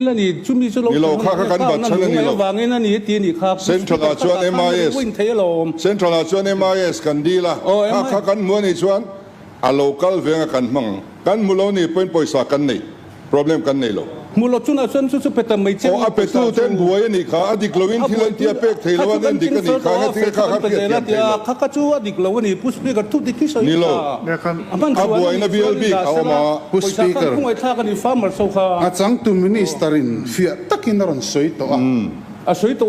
A ni, chumi chu lo Ni lo, kha kha kan bat chhan a ni lo. Vangin a ni ti a nih kha. Central ah chuan MIS, Central ah chuan MIS kan dil a, kha kha kan hmu a nih chuan a lo kal veng a kan hmang ang. Kan hmu lo nih pawhin pawisa kan nei, problem kan nei lo. Hmu lo chunah chuan chu chu pe ta mai che Aw, a petu ten buai a nih kha, a dik loin thil an tia pek thei lo a, an dik a nih kha, engatinge kha kha hriat thiam thei lo. Kha kha chu a dik lo a ni, Pu Speaker, thu dik hi sawi Ni lo. A buaina bial bik a awm a. Pu Speaker, a changtu Minister in fiah takin a rawn sawi tawh a. Chuvang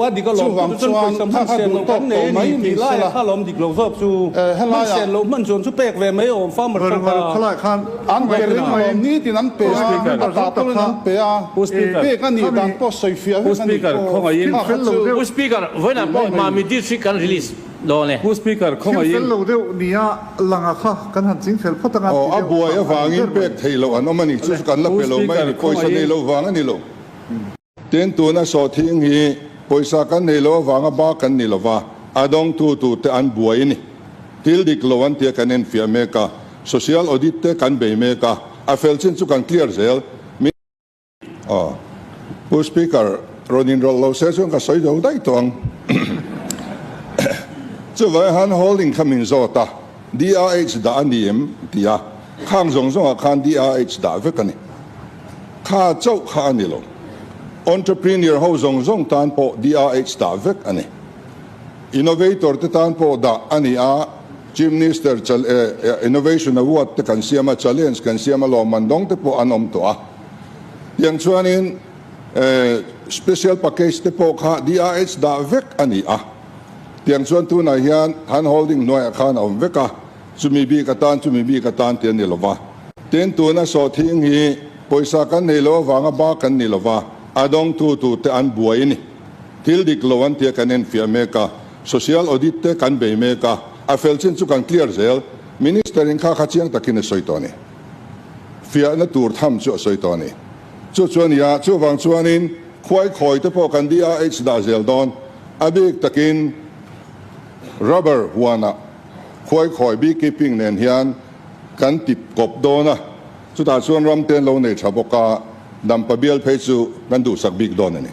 chuan kha kha duh tawk tawh mai ni sela, helaiah an pe reng alawm, nitin an pe a, a tah pawhin an pe a, pek a nih dan pawh sawi fiah vek a nih pawh kha kha chu. Mai mai. Dawn e. Pu Speaker, khawngaih in. Thil fel lo deuh nia langa kha kan han ching fel phawt anga ti deuh. A buai avangin pek theih loh an awm a ni. Chu chu kan la pe lo mai a ni. Pawisa nei lo vang a ni lo. Tin, tuna sawhthing hi pawisa kan nei lo avanga ba kan ni lova, a dawngtu turte an buai a ni. Thil dik lo an tia kan enfiah mek a, social audit te kan bei mek a, a fel chin chu kan clear zel. Aw. Pu Speaker, rawn inrawlh lo se chuan ka sawi do daih tawh ang. Chuvangin han holding kha min zawt a, DRH dah a ni em? ti a, khang zawng zawngah khan DRH dah vek a ni. Kha chauh kha a ni lo. Entrepreneur ho zawng zawng tan pawh DRH dah vek a ni. Innovator te tan pawh dah a ni a, Chief Minister Innovation Award te kan siam a, challenge kan siam a, lawmman dawng te pawh an awm tawh a. Tiang chuanin Special Package te pawh kha DRH dah vek a ni a. Tiang chuan tunah hian hand holding hnuaiah khan a awm vek a, chumi bik atan chumi bik atan ti a ni lova. Tin, tuna sawhthing hi pawisa kan nei lo avanga ba kan ni lova, a dawngtu turte an buai a ni. Thil dik lo an tia kan enfiah mek a, social audit te kan bei mek a, a fel chin chu kan clear zel. Minister in kha kha chiang takin a sawi tawh a ni. Fiahna tur tham chu a sawi tawh a ni. Chu chu a ni a, chuvang chuanin khuai khawi te pawh kan DRH dah zel dawn. A bik takin rubber huanah khuai khawi beekeeping nen hian kan tip kawp dawn a, chutah chuan ram te an lo nei tha bawk a, Dampa bial phei chu kan duhsak bik dawn a ni.